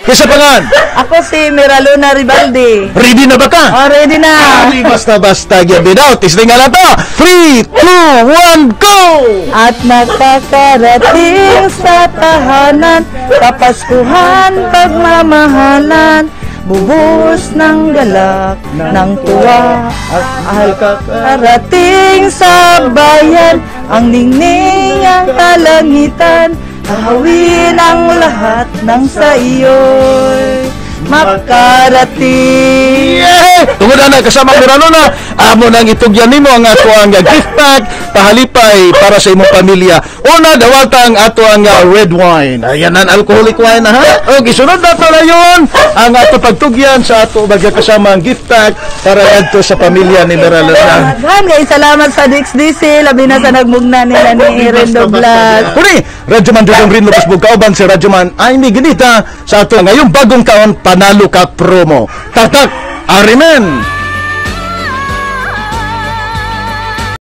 Kinsa pangalan? Ako si Miraluna Ribaldi. Ready na ba ka? Oh, ready na. Ari, basta-basta gyud daw. Testing nga na to. 3, 2, 1, go! At nakakarating sa tahanan, kapaskuhan, pagmamahalan, bubuhos ng galak, ng tuwa. At karating sa bayan, ang ningning ang kalangitan, ahawin ang lahat ng sa iyo'y makarating. Yeah! Tungod na kasama ang Miraluna, amo nang itugyan nimo ang ato ang gift pack pahalipay para sa imong pamilya. Una, dawata ang ato ang red wine. Ayan ang alcoholic wine na ha. O gisunod na to na yun ang ato pagtugyan sa ato bagya kasama ang gift pack para adto sa pamilya ni Miraluna. Daghan kay salamat sa DXDC, labi na sa nagmugna nila ni Erin Douglas. Kuni, Radyoman Dudong Rin Lopez Bugkauban si Radyoman Amy Ginita sa ato ngayong bagong taon, panalo ka promo. Tatak, Arimen!